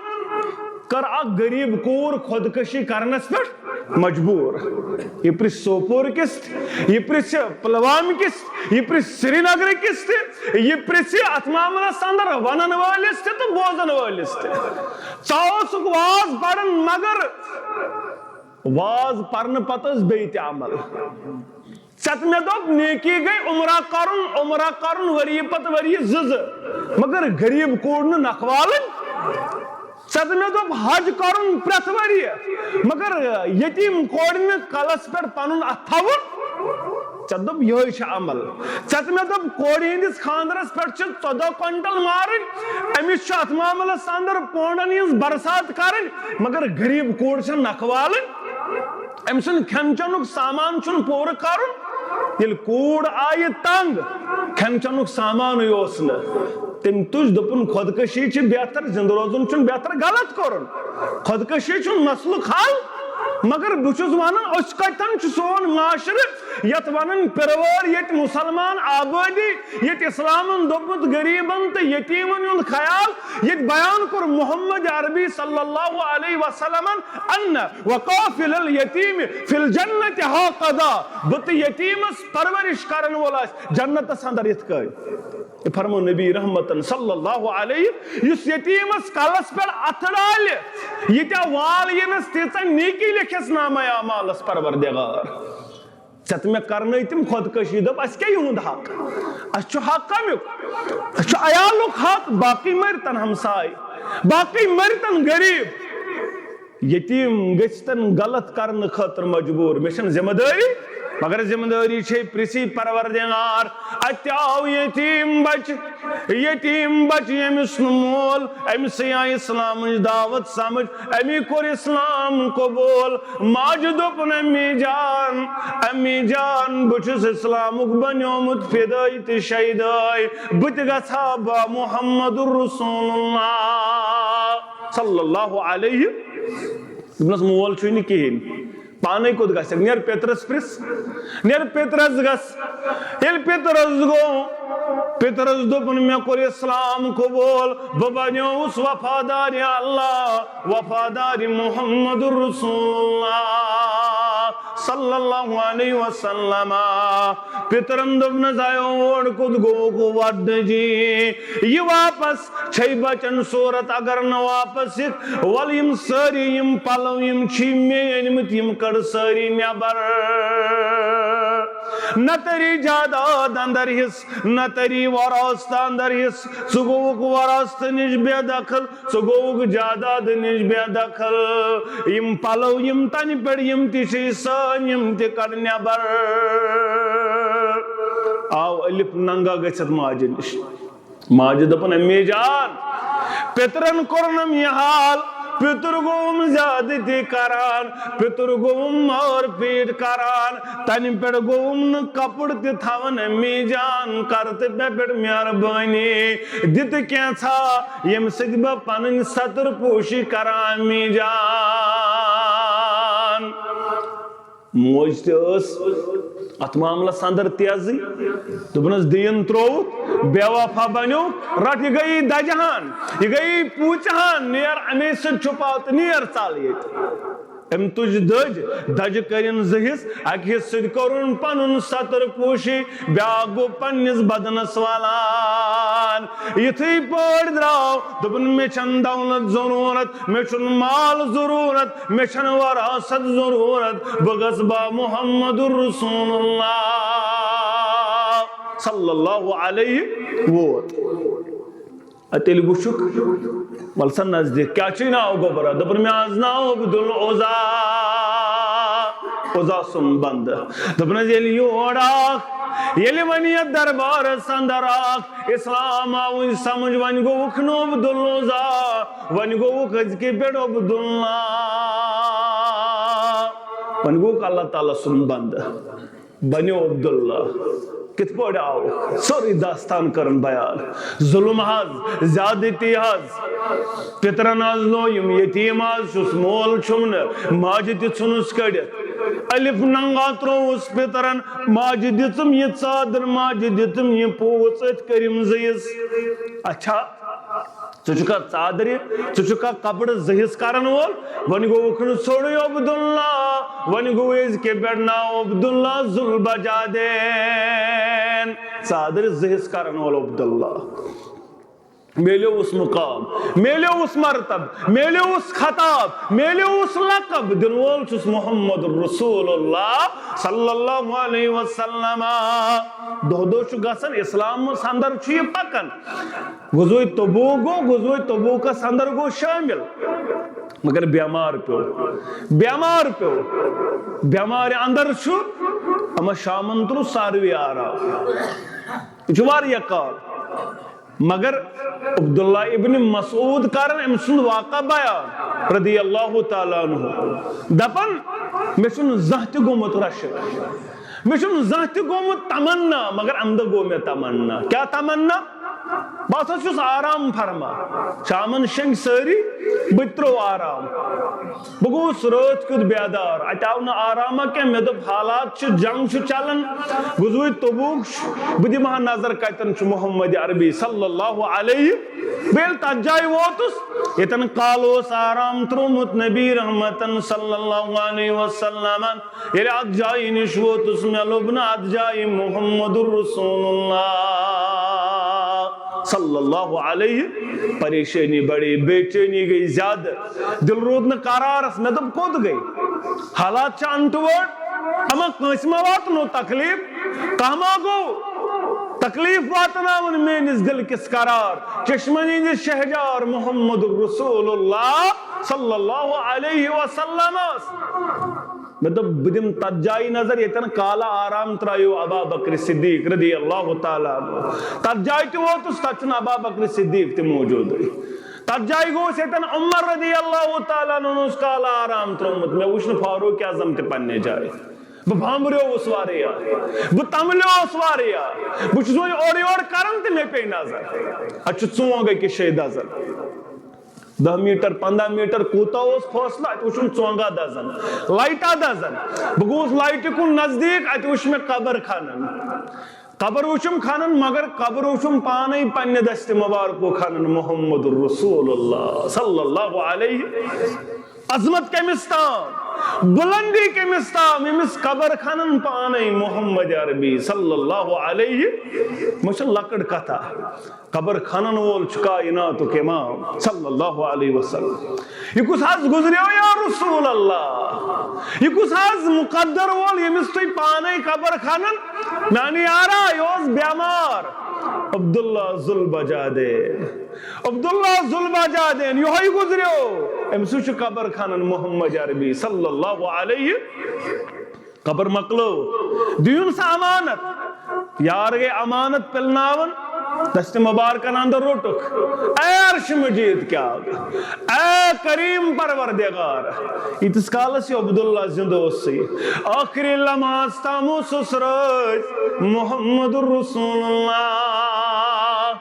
کٔر اکھ غریٖب کوٗر خودکشی کرنس پٮ۪ٹھ مجبوٗر۔ یہِ پرژھ سوپور کِس تہِ، یہِ پرژھ پلوام کِس تہِ، یہِ پرژھ سرینگر کِس تہِ، یہِ پرژھ اتھ معاملس اندر ونن وٲلِس تہِ تہٕ بوزن وٲلِس تہِ۔ ژٕ اوسُکھ واز پران، مگر واز پرنہٕ پتہٕ ٲس بیٚیہِ تہِ عمل۔ ژےٚ تہٕ مےٚ دوٚپ، نیکی گٔے عمرہ کرُن، عمرہ کرُن ؤری پتہٕ ؤری زٕ زٕ، مگر غریب کوٗر نہٕ نکھوالٕنۍ۔ ژےٚ تہٕ مےٚ دوٚپ حج کرُن پرٛٮ۪تھ ؤریہِ، مگر یتیٖم کورِ نہٕ کلس پٮ۪ٹھ پنُن اتھٕ تھاوُن۔ ژےٚ دوٚپ یِہوٚے چھُ عمل۔ ژےٚ تہٕ مےٚ دوٚپ کورِ ہٕنٛدِس خانٛدرس پٮ۪ٹھ چھِ ژۄداہ کوینٹل مارٕنۍ، أمِس چھُ اتھ معاملس اندر پونڈن ہٕنٛز برسات کرٕنۍ، مگر غریب کوٗر چھےٚ نکھوالٕنۍ۔ أمۍ سُنٛد کھٮ۪ن چٮ۪نُک سامان چھُنہٕ پوٗرٕ کرُن۔ ییٚلہِ کوٗر آیہِ تنگ، کھٮ۪ن چٮ۪نُک سامانٕے اوس نہٕ۔ تٔمۍ تُج، دوٚپُن، خۄدکٔشی چھِ بہتر، زِندٕ روزُن چھُنہٕ بہتر، غلط کوٚرُن۔ خۄدکٔشی چھُنہٕ مسلُک حل، مگر بہٕ چھُس ونان، أسۍ کتٮ۪ن چھُ سون معاشرٕ، یتھ ونان پِروٲر، ییٚتہِ مُسلمان آبٲدی، ییٚتہِ اسلامن دوٚپمُت غریبن تہٕ یتیمن ہُنٛد خیال، ییٚتہِ بیان کوٚر محمد عربی صلی اللہ علیہ وسلمن، ان وقافل الیتیم فی الجنت ہاکذا، بہٕ تہٕ یتیمس پرورش کرن وول آسہِ جنتس اندر یِتھ کٔنۍ۔ یہِ فرمو نبی رحمتن صلی اللہ علیہ، یُس یتیمس کلس پٮ۪ٹھ اتھٕ ڈالہِ، ییٖتیٛاہ وال یِنس، تیٖژاہ نیکی لیکھٮ۪س نامہ اعمالس پروردگار۔ ژےٚ تہٕ مےٚ کرنٲے تِم خۄدکٔشی، دوٚپ، "اَسہِ کیٛاہ یِہُنٛد حق؟ اَسہِ چھُ حق کَمیُک؟ اَسہِ چھُ عیالُک حق، باقٕے مٔرۍ تَن ہمساے، باقٕے مٔرۍ تَن غریٖب۔" یتیٖم گٔژھۍ تَن غلط کرنہٕ خٲطرٕ مجبوٗر۔ مےٚ چھَنہٕ ذمہٕ دٲری، مگر ذمہٕ دٲری چھے پرٛژھٕے پروردگار۔ اَتہِ آو یتیٖم بچہٕ، یتیٖم بچہٕ، ییٚمِس نہٕ مول، أمِسٕے آیہِ اسلامٕچ دعوت سمجھ، أمی کوٚر اسلام قبول۔ ماجہِ دوٚپُن، "امی جان، امی جان، بہٕ چھُس اسلامُک بنیومُت فدٲے تہٕ شیدٲے، بہٕ تہِ گژھٕ ہا با محمد رسول اللہ صلی اللہ علیہ۔" دوٚپنَس، "مول چھُے نہٕ کِہیٖنۍ، پانے کوٚت گژھکھ؟ نیر پیترس پرٛژھ، نیر پیترس گژھ۔" ییٚلہِ پیترس گوٚو، پیترس دوٚپُن، "مےٚ کوٚر اسلام قبول، بہٕ بنیووُس وفادار اللہ، وفادار محمد رسول اللہ صلی اللہ علیہ وسلم۔" پیترن دوٚپنَس، "آیو اور کوٚت گوٚوُکھ وَٹنہٕ جی؟ یہِ واپس چھے بچن صورت، اگر نہٕ واپس یِکھ، وَلہٕ یِم سٲری یِم پلو یِم چھی مے أنمٕتۍ، یِم کڑ سٲری نٮ۪بر۔ نہ تری جاداد اندر حصہٕ، نہ تری وراثت اندر حصہٕ۔ ژٕ گوٚوُکھ وراثت نِش بے دخل، ژٕ گوٚوُکھ جاداد نِش بے دخل۔ یِم پلو یِم تنہِ پٮ۪ٹھ یِم تہِ چھِ سٲنۍ، یِم تہِ کڑ نٮ۪بر۔" آو الف ننگا گٔژھِتھ ماجہِ نِش۔ ماجہِ دوٚپُن، "امی جان، پیترن کوٚرنم یہِ حال، پیتر گوٚوُم زیادتی کران، پیتر گوٚوُم مار پیٖٹ کران، تنہِ پٮ۪ٹھ گوٚوُم نہٕ کپُر تہِ تھاوان، امی جان، کر تہٕ مےٚ پٮ۪ٹھ مہربٲنی، دِ تہٕ کینٛژھا، ییٚمہِ سۭتۍ بہٕ پنٕنۍ ستر پوشی کران، امی جان۔" موج تہِ ٲس اتھ معاملس اندر تیزٕے۔ دوٚپنس، "دیٖن ترووُتھ، بے وفا بنیو، رٹ، یہِ گٔیی دجہِ ہن، یہِ گٔیی پوٗژِ ہن، نیر امی سۭتۍ چھُپاو تہٕ نیر ژل ییٚتہِ۔" أمۍ تُج دٔج، دجہِ کٔرِن زٕ حصہٕ، اکہِ حصہٕ سۭتۍ کوٚرُن پنُن ستر پوشی، بیاکھ گوٚو پننِس بدنس والان۔ یِتھٕے پٲٹھۍ درٛاو، دوٚپُن، "مےٚ چھَنہٕ دولت ضروٗرت، مےٚ چھُنہٕ مال ضروٗرت، مےٚ چھَنہٕ وراثت ضروٗرت، بہٕ گژھٕ با محمد رسول اللہ صلی اللہ علیہ ووت۔" اَتہِ ییٚلہِ وٕچھُکھ، وَل سا نزدیٖک، کیٛاہ چھُے ناو گوٚبرا؟ دوٚپُن، "مےٚ حظ ناو عبدالعزا، عزا سُنٛد بنٛدٕ۔" دوٚپنَس، ییٚلہِ یور آکھ، ییٚلہِ وۄنۍ یَتھ دربارَس اندر آکھ، اسلام آوُے سمجھ، وۄنۍ گوٚوُکھ نہٕ عبدالعزا، وۄنۍ گوٚوُکھ أزکہِ پٮ۪ٹھ عبداللہ، وۄنۍ گوٚوُکھ اللہ تعالیٰ سُنٛد بنٛدٕ، بنیو عبداللہ۔ کِتھ پٲٹھۍ آو؟ سٲرٕے داستان کٔرٕن بیان۔ ظلم حظ، زیادتی حظ، پِترَن حظ لویُم، یتیٖم حظ چھُس، مول چھُم نہٕ، ماجہِ تہِ ژھُنُس کٔڑِتھ۔ الف ننگا ترووُس پِترَن، ماجہِ دِژٕم یہِ ژادر، ماجہِ دِژٕم یہِ پوٗژ، أتھۍ کٔرِم زٕ حصہٕ۔ اچھا، ژٕ چھُکھا ژادرِ، ژٕ چھُکھا کپرٕ زٕ حصہٕ کرن وول؟ وۄنۍ گوٚوُکھ نہٕ ژھوٚرُے عبداللہ، وۄنۍ گوٚو أزکہِ پٮ۪ٹھ ناو عبداللہ ذوالبجادین، ژادرِ زٕ حصہٕ کرن وول عبداللہ۔ میلیوس مقام، میلیوس مرتب، میلیوس خطاب، میلیوس لقب، دِنہٕ وول چھُس محمد رسول اللہ صلی اللہ علیہ وسلم۔ دۄہ دۄہ چھُ گژھان، اسلام منٛز اندر چھُ یہِ پکان۔ غزوہ تبوک گوٚو، غزوہ تبوکس اندر گوٚو شٲمِل، مگر بیمار پیوٚو، بیمار پیوٚو، بیمارِ اندر چھُ، اما شامن تُلُس ساروی آرام۔ یہِ چھُ واریاہ کال۔ مگر عبداللہ ابن مسعود کرن أمۍ سُنٛد واقعہ بیان رضی اللہ تعالیٰ عنہ، دپان، مےٚ چھُنہٕ زانٛہہ تہِ گوٚمُت رشک، مےٚ چھُنہٕ زانٛہہ تہِ گوٚمُت تمنا، مگر امہِ دۄہ گوٚو مےٚ تمنا۔ کیٛاہ تمنا؟ بہٕ ہسا چھُس آرام فرما، شامن شنٛگۍ سٲری، بہٕ تہِ ترٛوو آرام۔ بہٕ گوٚوُس رٲتھ کیُتھ بیدار، اَتہِ آو نہٕ آرامہ کینٛہہ۔ مےٚ دوٚپ، حالات چھِ، جنگ چھُ چلان، غزوہ تبوک چھُ، بہٕ دِمہٕ ہا نظر کَتٮ۪ن چھُ محمد عربی صلی اللہ علیہ۔ بہٕ ییٚلہِ تَتھ جایہِ ووتُس، ییٚتٮ۪ن کالہٕ اوس آرام ترٛوومُت نبی رحمتن صلی اللہ علیہ وسلمن، ییٚلہِ اَتھ جایہِ نِش ووتُس، مےٚ لوٚب نہٕ اَتھ جایہِ محمد رسول اللہ صلی اللہ علیہ۔ پریشٲنی بڑے، بے چینی گٔے زیادٕ، دل روٗد نہٕ قرارس۔ مےٚ دوٚپ، کوٚت گٔے؟ حالات چھِ انٹہٕ وٲٹھۍ، اما کٲنٛسہِ ما واتنو تکلیف؟ کانٛہہ ما گوٚو تکلیف واتناوُن میٲنِس دل کِس قرار؟ چشمن ہٕنٛدِس شہجار محمد رسول اللہ صلی اللہ علیہ وسلمس۔ مےٚ دوٚپ، بہٕ دِمہٕ تَتھ جایہِ نظر، ییٚتٮ۪ن کالہٕ آرام ترٛایو ابا بکر صدیق رضی اللہ تعالیٰ عنہ۔ تَتھ جایہِ تہِ ووتُس، تَتہِ چھُنہٕ ابا بکر صدیق تہِ موجوٗدٕے۔ تَتھ جایہِ گوٚوُس، ییٚتٮ۪ن عمر رضی اللہ تعالیٰ عنہ اوس کالہٕ آرام ترٛوومُت۔ مےٚ وُچھ نہٕ فاروق اعظم تہِ پننہِ جایہِ۔ بہٕ بامبریووُس واریاہ، بہٕ تملیووُس واریاہ۔ بہٕ چھُس وۄنۍ اورٕ یورٕ کران تہٕ مےٚ پیٚیہِ نظر، اَتہِ چھُ ژونگ أکِس جایہِ دَزان۔ دَہ میٖٹر، پنٛداہ میٖٹر کوٗتاہ اوس فٲصلہٕ، اَتہِ وُچھُم ژونٛگا دَزان، لایٹا دَزان۔ بہٕ گوٚوُس لایٹہِ کُن نزدیٖک، اَتہِ وُچھ مےٚ قبر کھنان۔ قبر وُچھُم کھنان، مگر قبر وُچھُم پانے پننہِ دستہِ مبارکو کھنان، محمد رسول اللہ صلی اللہ علیہ۔ عظمت کٔمِس تام، بُلندی کٔمِس تام، ییٚمِس قبر کھنان پانے محمد عربی صلی اللہ علیہ۔ مےٚ چھِ لۄکٕٹ کتھا۔ قبر کھنن وول چھُ کائناتُک امام صلی اللہ علیہ وسلم۔ یہِ کُس حظ گُزریو یا رسول اللہ؟ یہِ کُس حظ مقدر وول ییٚمِس تُہۍ پانے قبر کھنن؟ میانہِ یارا، یہِ اوس بیمار۔ عبداللہ ذوالبجادین، عبداللہ ذوالبجادین، یِہوٚے گُزریو۔ أمۍ سٕے چھُ قبر کھنن محمد عربی صلی اللہ علیہ۔ قبر مۄکلٲو، دِیُن سا امانت۔ یار گٔے امانت پِلناوان، دستہِ مبارکن اندر روٚٹُکھ۔ اے عرش مجید کیٛاہ، اے کریم پروردگار، ییٖتِس کالس یہِ عبداللہ زِندٕ اوسُے، ٲخری لمحس تام اوسُس رٲضۍ محمد رسول اللہ۔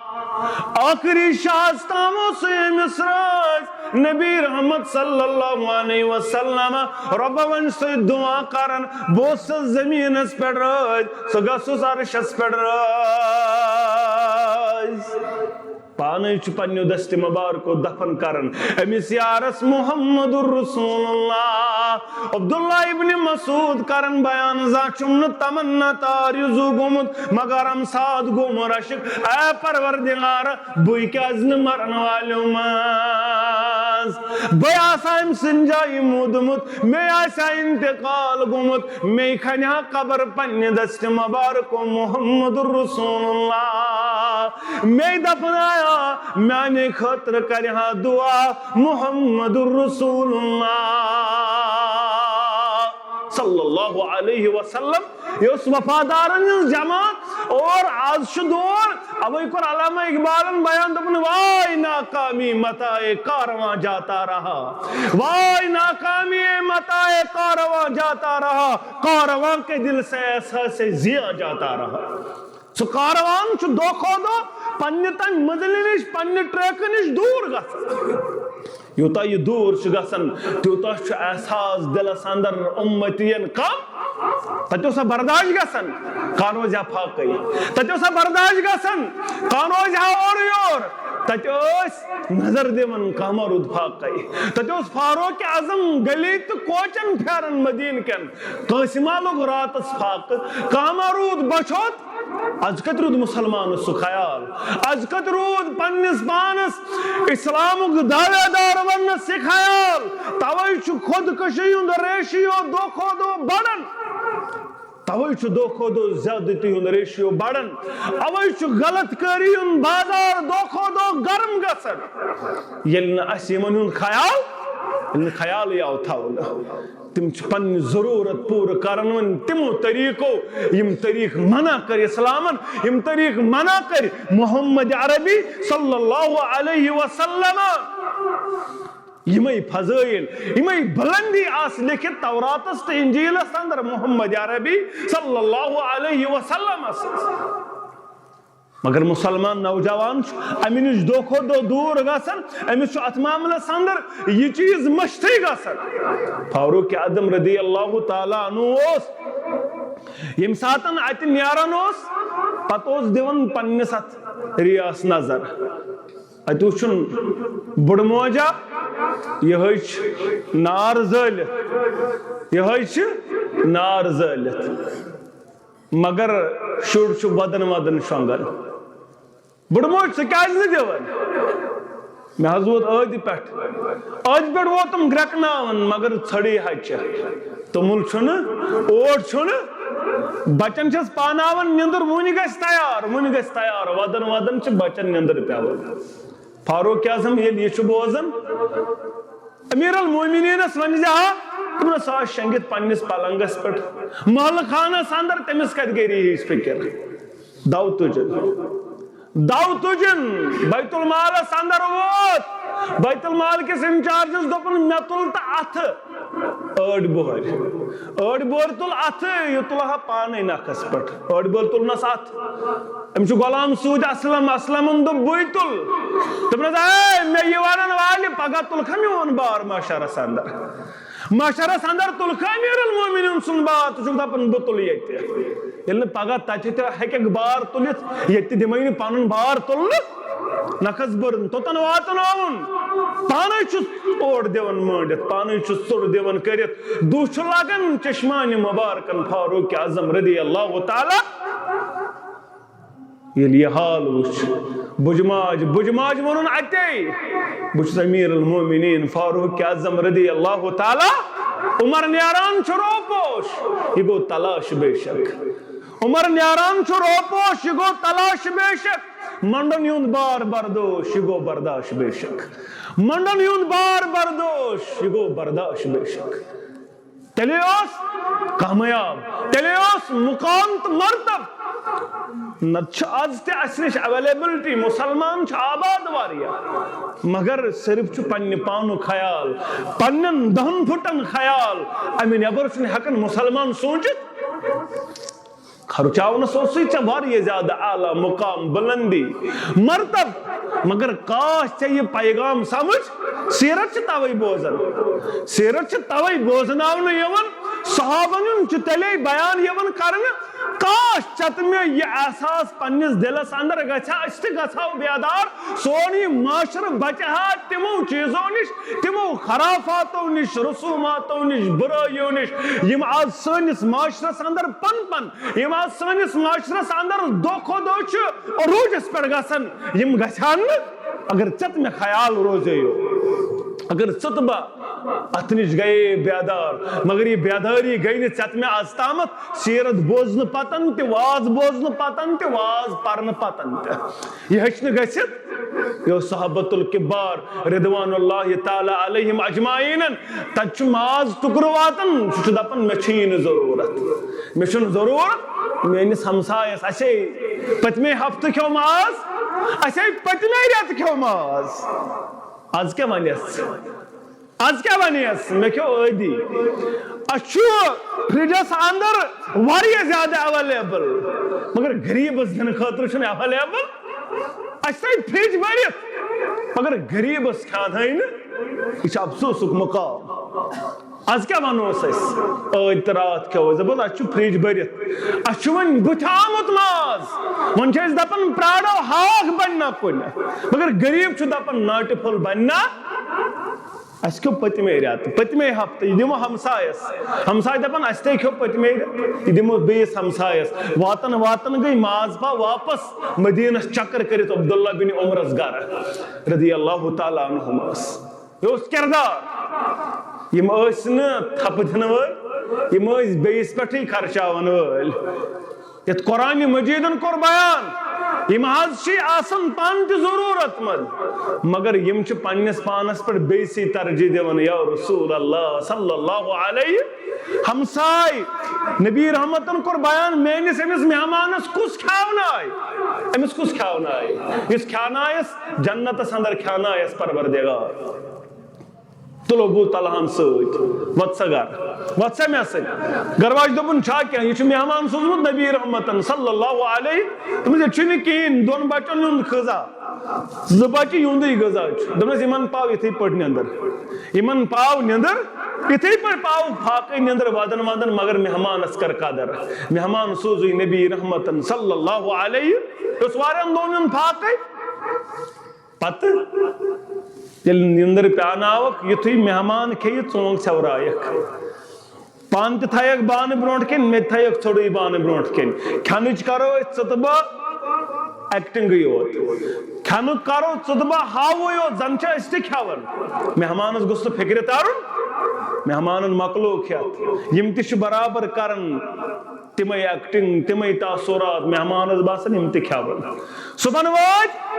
ٲخری شاہس تام اوسُے أمِس رٲضۍ۔ نبی رحمت صلی اللہ علیہ وسلم، رۄبہ وۄنۍ سۭتۍ دُعا کران، بہٕ اوسُس زٔمیٖنَس پٮ۪ٹھ رٲضۍ، ژٕ گژھُس عرشَس پٮ۪ٹھ رٲضۍ۔ پانے چھُ پننیو دستِ مبارکو دفن کران أمِس یارس محمد رسول اللہ۔ عبداللہ ابن مسعود کران بیان، زانٛہہ چھُم نہٕ تمنا تار یہِ زُو گوٚمُت، مگر امہِ ساتہٕ گوٚم رشک، اے پروردگار، بٕے کیٛازِ نہٕ مرن والیو منٛز؟ بٕے آسہٕ ہا أمۍ سٕنٛدِ جایہِ موٗدمُت، مے آسہِ ہا انتقال گوٚمُت، مے کھنہِ ہا قبر پننہِ دستِ مبارکو محمد رسول اللہ، مے دفنایا، میانہِ خٲطرٕ کرِ ہا دعا محمد رسول اللہ صلی اللہ علیہ وسلم۔ یہِ اوس وفادارن ہٕنٛز جماعت۔ اور آز چھُ دور، اوے کوٚر علامہ اقبالن بیان، دوٚپُن، واے ناکامی متاع کارواں جاتا رہا، واے ناکامی متاع کارواں جاتا رہا، کارواں کے دل سے احساس ضیاع جاتا رہا۔ سُہ کاروان چھُ دۄہ کھۄتہٕ دۄہ پننہِ تمہِ منزلہِ نِش، پننہِ ٹریکہٕ نِش دوٗر گژھان۔ یوٗتاہ یہِ دوٗر چھُ گژھان، تیوٗتاہ چھُ احساس دِلس اندر اُمتین کم۔ تتہِ اوسا برداشت گژھان؟ کانٛہہ روزِ ہا فاقے۔ تتہِ اوسا برداشت گژھان؟ کانٛہہ روزِ ہا اورٕ یور؟ تتہِ ٲسۍ نظر دِوان، کانٛہہ ما روٗد فاقے۔ تتہِ اوس فاروق اعظم گلی تہٕ کوچن پھیران مدیٖنہٕ کٮ۪ن۔ کٲنٛسہِ ما لوٚگ راتس فاقہٕ؟ کانٛہہ ما روٗد بۄچھِ ہوٚت؟ از کتہِ روٗد مسلمانس سُہ خیال؟ از کتہِ روٗد پننِس پانس اسلامُک دعویدار وننس یہِ خیال؟ توے چھُ خودکشی ہُنٛد ریشیو دۄہ کھۄتہٕ دۄہ بڑان۔ توے چھُ دۄہ کھۄتہٕ دۄہ زیادتی ہُنٛد ریشیو بڑان۔ اوے چھُ غلط کٲری ہُنٛد بازار دۄہ کھۄتہٕ دۄہ گرم گژھان۔ ییٚلہِ نہٕ اسہِ یِمن ہُنٛد خیال، ییٚلہِ نہٕ خیالٕے آو تھاونہٕ۔ تِم چھِ پننہِ ضروٗرت پوٗرٕ کران وۄنۍ تِمو طریٖقو، یِم طریٖقہٕ منع کٔرۍ اسلامن، یِم طریٖقہٕ منع کٔرۍ محمد عربی صلی اللہ علیہ وسلم۔ یِمے فضٲیل، یِمے بلندی آسہٕ لیکھِتھ توراتس تہٕ انجیلس اندر محمد عربی صلی اللہ علیہ وسلمس۔ مگر مسلمان نوجوان چھُ امہِ نِش دۄہ کھۄتہٕ دۄہ دوٗر گژھان، أمِس چھُ اتھ معاملس اندر یہِ چیٖز مٔشتھٕے گژھان۔ فاروق اعظم رضی اللہ تعالیٰ عنہ اوس، ییٚمہِ ساتن اتہِ نیران اوس، پتہٕ اوس دِوان پننِس اتھ ریس نظر۔ اتہِ وٕچھُن بُڈٕ موجا، یِہوٚے چھِ نار زٲلِتھ، یِہوٚے چھِ نار زٲلِتھ۔ مگر شُر چھُ ودن ودن شۄنٛگان۔ بُڈٕ موج، ژٕ کیازِ نہٕ دِوان؟ مےٚ حظ ووت ٲدِ پٮ۪ٹھ، ٲدِ پٮ۪ٹھ ووتُم گرٛٮ۪کناوان، مگر ژھٔڑٕے ہچہِ۔ توٚمُل چھُنہٕ، اوٹ چھُنہٕ۔ بچن چھَس پاناوان نیٚنٛدٕر، وُنہِ گژھِ تیار، وُنہِ گژھِ تیار۔ ودن ودن چھِ بچن نیٚنٛدٕر پٮ۪وان۔ فاروق اعظم ییٚلہِ یہِ چھُ بوزان، امیر المومنینس ونہِ زِ ہا، دوٚپنس، سُہ آسہِ شۄنٛگِتھ پننِس پلنگس پٮ۪ٹھ محلہٕ خانس اندر، تٔمِس کتہِ گٔے یِہٕچ فکر؟ دو تُجن، دو تُجن، بیت المالس اندر ووت۔ بیت المال کِس انچارجس دوٚپُن، مےٚ تُل تہٕ اتھٕ أڑۍ بۄہرۍ، أڑۍ بۄہرۍ تُل اتھٕ، یہِ تُلہٕ ہا پانے نکھس پٮ۪ٹھ۔ أڑۍ بۄہرۍ تُلنس اتھٕ۔ أمِس چھُ غلام سۭتۍ اسلم، اسلمن دوٚپ، بٕے تُل۔ دوٚپنس، اے، مےٚ یہِ ونن والہِ، پگاہ تُلکھا میون بار محشرس اندر؟ محشرس اندر تُلکھا امیر المومنین سُنٛد بار؟ ژٕ چھُکھ دپان، بہٕ تُلہٕ ییٚتہِ۔ ییٚلہِ نہٕ پگاہ تتہِ تہِ ہیٚککھ بار تُلِتھ، ییٚتہِ تہِ دِمے نہٕ پنُن بار تُلنہٕ۔ نکھس بٔرٕن توٚتن واتناوُن۔ پانے چھُس اوٹ دِوان مٲنڈِتھ، پانے چھُس ژوٚٹ دِوان کٔرِتھ۔ دُہ چھُ لگان چشمانِ مبارکن فاروق اعظم رضی اللہ تعالیٰ۔ ییٚلہِ یہِ حال وٕچھ، بُجہِ ماج، بُجہِ ماج ووٚنُن اَتے، بہٕ چھُس امیر المومنین فاروق اعظم رضی اللہ تعالیٰ۔ عمر نیران چھُ روپوش، یہِ گوٚو تلاش بے شک۔ عمر نیران چھُ روپوش، یہِ گوٚو تلاش بے شک۔ منڈن ہُنٛد بار بردوش، یہِ گوٚو برداش بے شک۔ منڈن ہُنٛد بار بردوش، یہِ گوٚو برداش بے شک۔ تیٚلے اوس کامیاب، تیٚلے اوس مقام تہٕ مرتب۔ نتہٕ چھُ از تہِ اسہِ نِش اویلیبلٹی، مسلمان چھُ آباد واریاہ، مگر صرف چھُ پننہِ پانُک خیال، پننٮ۪ن دہن پھُٹن خیال، امہِ نٮ۪بر چھُنہٕ ہٮ۪کان مسلمان سوٗنچِتھ۔ خرچاونس اوسُے ژےٚ واریاہ زیادٕ اعلیٰ مقام، بلندی، مرتب، مگر کاش ژےٚ یہِ پیغام سمجھ۔ سیرت چھِ توے بوزان، سیرت چھِ توے بوزناونہٕ یِوان، صحابن ہُنٛد چھُ تیٚلے بیان یِوان کرنہٕ۔ کاش ژےٚ تہٕ مےٚ یہِ احساس پننِس دِلس اندر گژھِ ہا، أسۍ تہِ گژھو بیدار، سون یہِ معاشرٕ بچہِ ہا تِمو چیٖزو نِش، تِمو خرافاتو نِش، رسوماتو نِش، بُرٲیو نِش، یِم آز سٲنِس معاشرس اندر پن پن، یِم آز سٲنِس معاشرس اندر دۄہ کھۄتہٕ دۄہ چھِ عروٗجس پٮ۪ٹھ گژھان، یِم گژھِ ہن نہٕ۔ اگر ژےٚ تہٕ مےٚ خیال روزیو، اگر ژٕ تہٕ بہٕ اتھ نِش گٔیے بیدار، مگر یہِ بیدٲری گٔے نہٕ ژےٚ تہٕ مےٚ از تامتھ سیرت بوزنہٕ پتن تہِ، واز بوزنہٕ پتن تہِ، واز پرنہٕ پتن تہِ۔ یہِ ہیٚچھ نہٕ گٔژھِتھ۔ یہِ اوس صحابت الکبار رضوان اللہ تعالیٰ علیہم اجمعینن۔ تتہِ چھُ ماز ٹُکرٕ واتان، سُہ چھُ دپان، مےٚ چھُ یہِ نہٕ ضروٗرت، مےٚ چھُنہٕ ضروٗرت میٲنِس ہمسایس۔ اسے پٔتمے ہفتہٕ کھیوٚو ماز، اسے پٔتمے رٮ۪تہٕ کھیوٚو ماز۔ از کیٛاہ ونٮ۪س؟ از کیٛاہ ونٮ۪س؟ مےٚ کھیوٚو ٲدی۔ اسہِ چھُ فرجس اندر واریاہ زیادٕ اویلیبل، مگر غریبس دِنہٕ خٲطرٕ چھُنہٕ اویلیبل۔ اسہِ تھایہِ فرج بٔرِتھ، مگر غریبس کھیانہے نہٕ۔ یہِ چھُ افسوسُک مقام۔ از کیٛاہ ونو أسۍ؟ ٲدۍ تہٕ راتھ کھیوٚو اَسہِ، دوٚپُس، اسہِ چھُ فرج بٔرِتھ، اسہِ چھُ وۄنۍ بُتھِ آمُت ماز، وۄنۍ چھِ أسۍ دپان، پرارو ہاکھ بنہِ نا کُنہِ، مگر غریب چھُ دپان، ناٹہِ پھوٚل بنہِ نا۔ اسہِ کھیوٚو پٔتمے رٮ۪تہٕ، پٔتمے ہفتہٕ، یہِ دِمو ہمسایس۔ ہمساے دپان، اسہِ تے کھیوٚو پٔتمے رٮ۪تہٕ، یہِ دِمو بیٚیِس ہمسایس۔ واتان واتان گٔے ماز پاو واپس مدینس چکر کٔرِتھ عبداللہ بن عمرس گرٕ رضی اللہ تعالیٰ عنہمس۔ یہِ اوس کردار۔ یِم ٲسۍ نہٕ تھپہٕ دِنہٕ وٲلۍ، یِم ٲسۍ بیٚیِس پٮ۪ٹھٕے خرچاوَن وٲلۍ۔ یَتھ قرآنِ مجیدن کوٚر بیان، یِم حظ چھِ آسان پانہٕ تہِ ضروٗرت مند، مگر یِم چھِ پننِس پانس پٮ۪ٹھ بیٚیِسٕے ترجیح دِوان۔ یا رسول اللہ صلی اللہ علیہ، ہمساے نبی رحمتن کوٚر بیان، میٲنِس أمِس مہمانس کُس کھیاونایہِ؟ أمِس کُس کھیاونایہِ؟ یُس کھیانایس جنتس اندر کھیانایس پروردگار۔ تُل ابو طلحہن سۭتۍ، وۄتھ سا گرٕ، وۄتھ سا مےٚ سۭتۍ۔ گرواج دوٚپُن، چھا کینٛہہ؟ یہِ چھُ مہمان سوٗزمُت نبی رحمتن صلی اللہ علیہ۔ دوٚپمَس، ییٚتہِ چھُنہٕ کِہیٖنۍ، دۄن بچن ہُنٛد غذا، زٕ بچہِ یِہُنٛدُے غذا چھُ۔ دوٚپمَس، یِمن پاو یِتھٕے پٲٹھۍ نیٚنٛدٕر، یِمن پاو نیٚنٛدٕر، یِتھٕے پٲٹھۍ پاو فاقے نیٚنٛدٕر وادن وادن، مگر مہمانس کر قدر۔ مہمان سوٗزٕے نبی رحمتن صلی اللہ علیہ، یہِ اوس واریاہن دۄہن ہُنٛد فاقے۔ پتہٕ ییٚلہِ نیٚنٛدٕر پیٛاناوکھ، یُتھُے مہمان کھیٚیہِ، ژونٛگ ژھٮ۪ورایَکھ۔ پانہٕ تہِ تھایَکھ بانہٕ برٛونٛٹھ کَنہِ، مےٚ تہِ تھایَکھ ژھوٚرُے بانہٕ برٛونٛٹھ کَنہِ۔ کھٮ۪نٕچ کَرو أسۍ ژٕ تہٕ بہٕ acting یوت۔ کھٮ۪نُک کَرو ژٕ تہٕ بہٕ ہاوٕے یوت، زَن چھِ أسۍ تہِ کھٮ۪وان۔ مہمانَس گوٚژھ نہٕ فِکرِ تَرُن، مہمانَن مۄکلو کھٮ۪تھ۔ یِم تہِ چھِ برابر کَران۔ تِمے acting، تِمے تاثرات، مہمانس باسان یِم تہِ کھٮ۪وان۔ صبحن وٲتۍ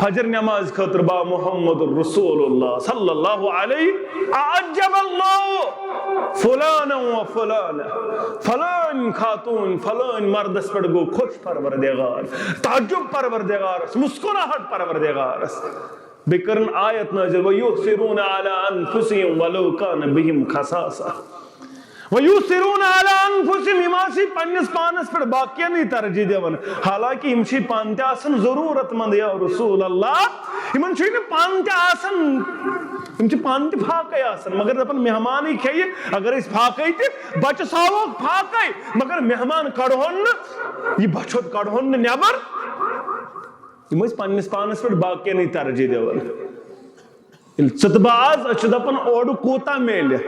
فجر نماز خٲطرٕ با محمد رسول اللہ صلی اللہ علیہ، اعجب اللہ فلانا و فلانا، فلٲنۍ خاتون فلٲنۍ مردس پٮ۪ٹھ گوٚو خۄش پروردگار، تعجب پروردگارس، مسکراہٹ پروردگارس۔ بیٚیہِ کٔرٕن آیت نٲزِل، وَیُؤثِرُونَ عَلیٰ أَنفُسِهِمْ وَلَوْ كَانَ بِهِمْ خَصَاصَةٌ۔ وَیُؤثِرُونَ عَلیٰ أَنفُسِهِمْ، یِم حظ چھِ پننِس پانس پٮ۪ٹھ باقین ترجیح دِوان، حالانکہ یِم چھِ پانہٕ تہِ آسان ضروٗرت مند۔ یا رسول اللہ، یِمن چھُے نہٕ پانہٕ تہِ آسان، یِم چھِ پانہٕ تہِ فاقے آسان، مگر دپان مہمانٕے کھیٚیہِ، اگر أسۍ فاقے تہِ، بچہٕ ساووکھ فاقے، مگر مہمان کڑہون نہٕ، یہِ بچہٕ ہوٚت کڑہون نہٕ نٮ۪بر۔ یِم ٲسۍ پننِس پانس پٮ۪ٹھ باقینٕے ترجیح دِوان۔ ییٚلہِ ژٕ تہٕ بہٕ آز، أسۍ چھِ دپان، اورٕ کوٗتاہ میلہِ،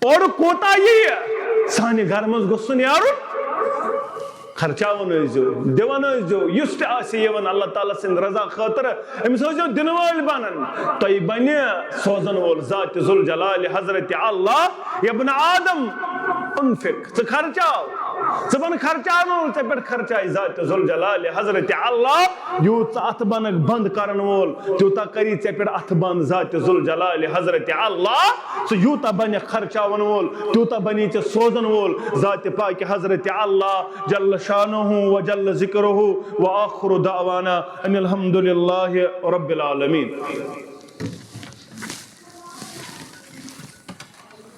اورٕ کوٗتاہ یِیہِ، سانہِ گرٕ منٛز گوٚژھ نہٕ نیرُن۔ خرچاوان ٲسۍزیو، دِوان ٲسۍزیو، یُس تہِ آسہِ یِوان اللہ تعالیٰ سٕنٛدِ رضا خٲطرٕ، أمِس ٲسۍزیو دِنہٕ وٲلۍ بنان۔ تۄہہِ بنہِ سوزن وول ذات ذوالجلال حضرت اللہ، یا ابن آدم، انفق، ژٕ خرچاو۔ ژٕ بن خرچاونہٕ وول، ژےٚ پٮ۪ٹھ خرچایہِ ذات ذوالجلال حضرت اللہ۔ یوٗت ژٕ اتھٕ بنکھ بند کرن وول، تیوٗتاہ کری ژےٚ پٮ۪ٹھ اتھٕ بند ذات ذوالجلال حضرت اللہ۔ ژٕ یوٗتاہ بنکھ خرچاون وول، تیوٗتاہ بنی ژےٚ سوزن وول ذات پاک حضرت اللہ جل شانہ و جل ذکرہ۔ وآخر دعوانا ان الحمد للہ رب العالمین۔